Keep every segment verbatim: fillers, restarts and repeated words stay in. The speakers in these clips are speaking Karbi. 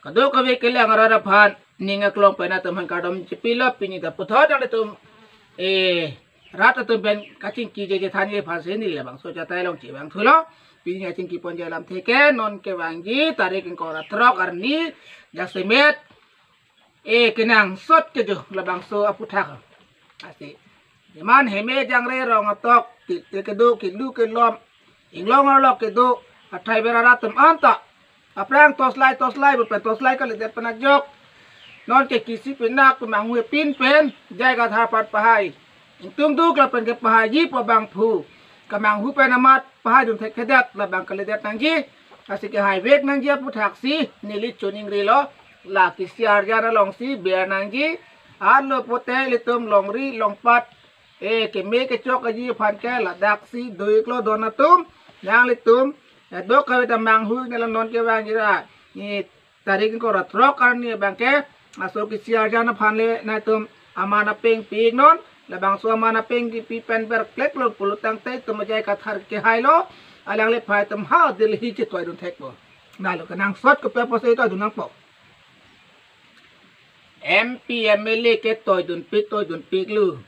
Kadokave kelang arat aphan ning aklong pen atum aphan kardom chipilo. Pini ta puthot nanglitum, eh, rat atum pen kachingki je chethanji aphan si neli labangso achatai along chevangthulo. Pini achingki ponji alamthe ke non kevangji tarik ingkoi ra throk arni jasemet, eh, kenangsot ke jo labangso aputhak. Lasi, jeman heme jangre rong atok, kete kedo, kelu kelom, inglong arlo kedo, athai bera atum anta. Aphrang toslai, toslai, bupen toslai kalidet pen ajok. Non ke kisi pinak, kemanghu epin pen, J I Kathar aphan pahai. Ingtungduk lapen kepahaiji pu abangphu. Kemanghu pen amat pahai dun thekthedet, labang kalidet nangji. Lasi kehaivek nangji aputhaksi, neli choningrilo, la kisi arjan alongsi ber nangji. Arlo pote ilitum longri longpat, eh, keme kechok aji aphan ke ladaksi do-iklo don atum, nanglitum, eh, dokave ta manghu nela non kevangji ra, ni tarik ingkoi ra throk arni abang ke, laso kisi arjan aphan le nangtum aman apeng pi-iknon, labangso aman apeng kipi pen berkleklo pulo tangte itum J I Kathar kehailo, alangliphan itum ha Delhi chetoidun thekpo. Nalo kenangsot kopi apotsi toidun nangpo. M P, M L A ke toidunpik, toidunpiklo.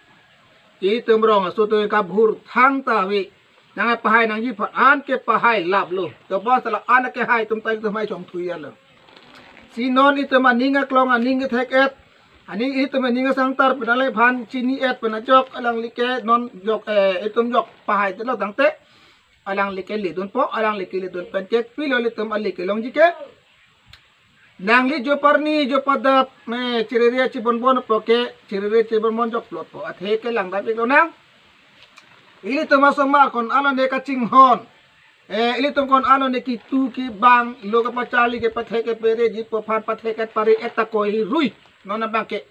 Itum rong aso atum kabhur thangta ave. Nangpahai nangji aphan an kepahai laplo. To bos la an kehai atum ta itum hai chongthui alo. Si non itum aning aklong, aning kethek-et, aning itum aning asangtar pen alangphan chini-et pen ajok alangli ke non jok, eh, itum jok pahai telo tangte, alangli ke ledunpo, alangli ke ledun pen ke pilo ilitum ale kelongji ke. Nangli jo parni jo padap, me chiriri chibonbon po ke, chiriri chibonbon jokplotpo. Athe ke langdam-iklo nang. Ilitum asomar ko-an alone kachinghon. Eh, ilitum ko-an alone kitu kibang, lo kepacharli kepathe kepereji pu aphan pathe kepare-et ta koi rui. Non abang ke.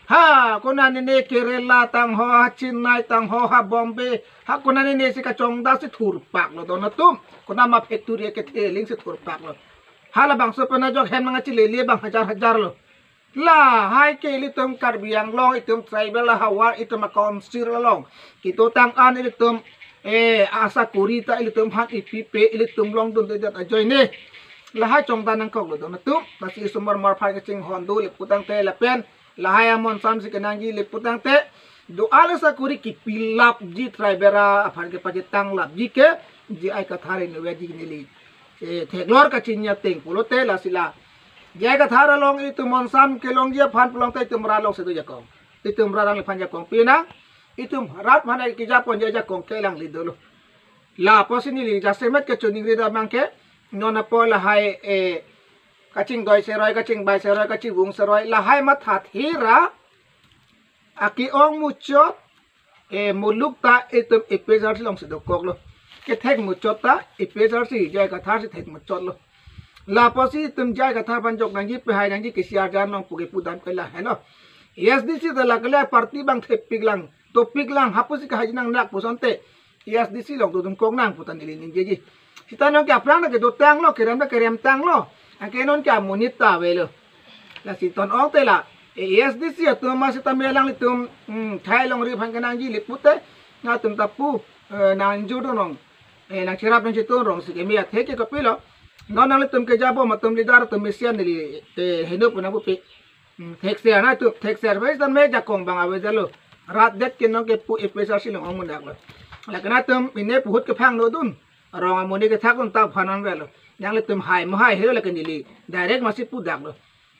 Ha, konane ne Kerala tangho, ha Chennai tangho, ha Bombay, ha konane ne si kachongda si thurpaklo don atum. Konama factory kethe aling si thurpaklo. Halabangso pen ajok hem nangchilele abang hajar hajar lo. Lahai ke ilitum Karbi Anglong, itum tribal ahavar, itum a-council along. Kitotang an ilitum, eh, asakori ta ilitum aphan ipipe, ilitum longdundedet ajoine. Lahai chongda nangkoklo don atum. Lasi isomar mar aphan kachinghon dole pu tangte lapen lahai amon samsi kenangji le pu tangte, do-an asakori kipilapji tribal aphan kepachetanglapji ke, J I Kathar inutvet ji neli, eh, theklor kachini ateng pulote lasi la J I Kathar along itum amon sam kelongji aphan pulote itum rat along si dojakong. Itum rat alangliphan jakong pinang, itum rat aphan kejapon jakong ke alangli dolo. La apotsi neli jasemet kechoningri abang ke, non apot lahai, eh, kachingdoi seroi, kachingbai seroi, kachivung seroi, lahai mathathera, ake-ong muchot, eh, muluk ta itum A P H L C alongsi dokoklo. Kethek muchot ta A P H L C, J I Kathar si thek muchotlo. La apotsi itum J I Kathar aphan jok nangji, pahai nangji, kisi arjan nangpo ke pudam ke lahelo. A S D C ta la kele party abang thepiklang, topiklang, hapusi kahaji nangnak pu asonte A S D C along dodun kok nang pu ta neli ningjeji. Sita non ke aphrang ta kedotanglo, kerem ta keremtanglo. Anke non ke amonit ta avelo. Lasi ton-ong te la, eh, A S D C atum ma sita me alanglitum, hmm, thai longri aphan kenangji le pute, nangtum ta pu, eh, nangjudun nong, eh, nangcherap nangchetun rong si keme athe ke kopilo. Non nanglitum kejabom atum leader atum mesian neli, eh, heno pu nangpupe. Hmm, thekser nangtum, thekser bai sita me jakong abang avedetlo. Rat det ke non ke pu A P H L C along ong munak lo. Lake nangtum ine puhut kephang lo dun. Rong amonit kethak dun ta phanan velo. Nanglitum hai mo hai helo lake neli. Direct masi pudaklo.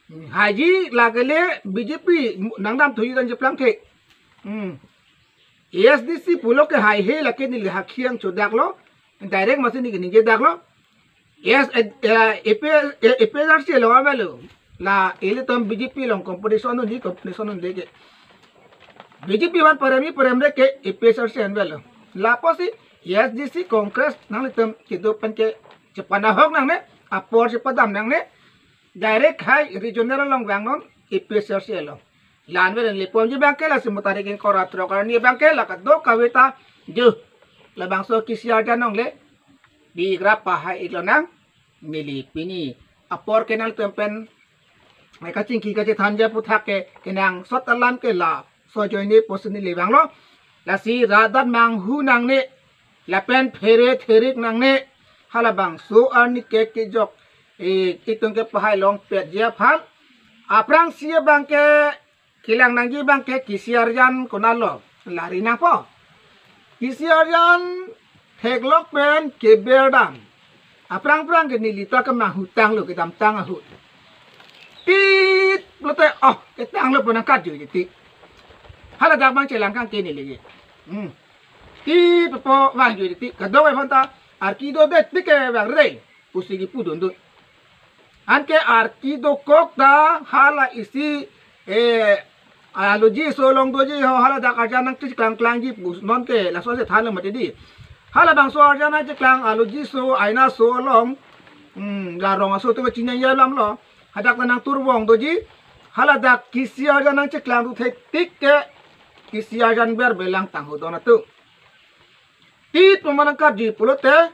Hmm, haiji lake le B J P nangdamthuji dan cheplang the. Hmm. A S D C pulo ke haihe lake neli hakhiang chodaklo. Direct masi neli ningjedaklo. Yes, eh, eh, A P, eh, A P H L C along avelo. La ilitum B J P along competition unji, competition unde ke. B J P aphan paremji paremre ke A P H L C an avelo. La apotsi A S D C Congress nanglitum kedo pen ke chepanahok nangne, apor chepadam nangne. Direct hai regional along vangnon, A P H L C along. La-an veren le ponji abang ke lasi mo tarik ingkoi ra throk arni abang ke la kadokave ta, jo, labangso kisi arjan nongle, bi-ik ra pahai-iklo nang, neli pini apor ke nangtum pen, eh, kachingki kachethanji aputhak ke kenangsot alam ke laso ajoine pusi neli vanglo. Lasi rat atum manghu nangne, lapen phere therik nangne, halabangso arni ke kejok, eh, itum ke pahai longpetji aphan. Aphrangsi abangke kelang nangji abangke K C arjan konatlo, lari nangpo. K C arjan theklok pen keber dam. Aphrang aphrang ke neli ta kemang ahut tanglo, kedamtang ahut. Tit pulote, oh, ketanglo pu nangkatjui titi. Haladak abang chelang kangke neli ke. Hmm. Tit pupo vangjui titi. Kadokave aphanta arki dodet tik ke vangre pusi kipudundun. Anke arki dokok ta hala isi, eh, aloji aso along doji ho, haladak arjan nangcheklang klangji pu non ke laso si thanlo mati di. Halabangso arjan nangcheklang aloji aso, aina aso along, hmm, la rong aso atum chiningri alamlo. Hadak ta nangturvong doji. Haladak K C arjan nangcheklang duthe tik ke K C arjan ber belang tangho don atum. Tit pu ma nangkatjui pulote,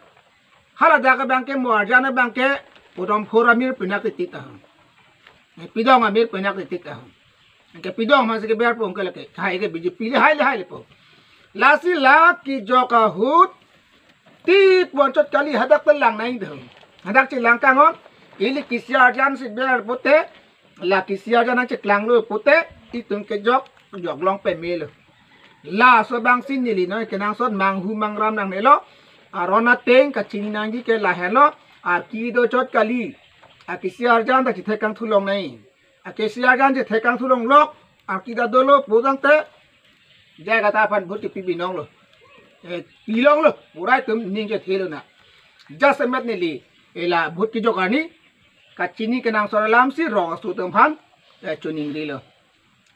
haladak abangke mo arjan abangke pudom phor amir pinak titit aham. Eh, pidong amir pinak titit aham. Anke pidong masi keber pong ke lake, hai ke B J P le hai le hai le po. Lasi la kejok ahut, tit pu anchot kali, hadak ta lang nangji dam. Hadak chelang kanghon, ili K C arjan si ber pute, la K C arjan nangcheklanglo pute, itum kejok, jok long pemelo. Laso abangsi neli noi kenangsot manghu mangram nangnelo. Aron ateng kachini nangji ke lahenlo. Arki dochot kali. A K C arjan ta chethek kangthu longnang. A K C arjan chethek kangthu longlok. Arki ta dolo pu tangte, jai kata aphan vote kepi binonglo. Eh, pilonglo. Purai atum ning chethelo na. Jasemet neli, eh, la vote kejok arni kachini kenangsot alamsi rong aso atum aphan, eh, chiningrilo.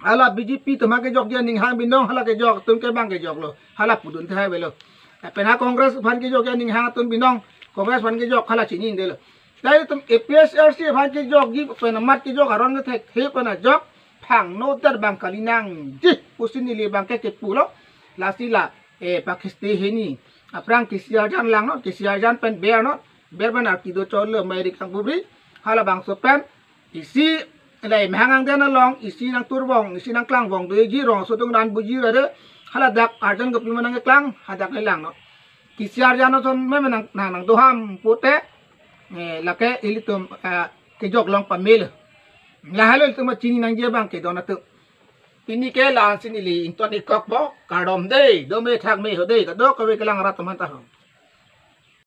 Hala B J P atum aphan kejokji aning hang binong, hala kejok atum ke abang kejoklo. Hala pudun thai avelo. Lapen ha Congress aphan kejokji aning hang atum binong, Congress aphan kejok, hala chiningdelo. Tangte itum A P H L C aphan kejokji pen amat kejok aron kethekthe pen ajok phangno der abang kali nangji pusi neli abangke kepulo. Lasi la, eh, Pakistan hini. Aphrang K C arjan langnon, K C arjan pen bernon, ber pen arki dochotlo mairik angpubri. Halabangso pen isi, ilai mehang angden along, isi nangturvong, isi nangklangvong doji, rong aso atum ran buji rare, haladak arjan kopi ma nangkeklang, hadak le langnon. K C arjan ason me nang, nang, nangdoham pute, eh, lake ilitum, eh, kejok long pamelo. Lahelo ilitum chini nangji abangke don atum. Pini ke la-ansi neli ington-ik kokpo, kardom dei, dome thakme ho dei, kadokave kelang rat atum aphanta ho.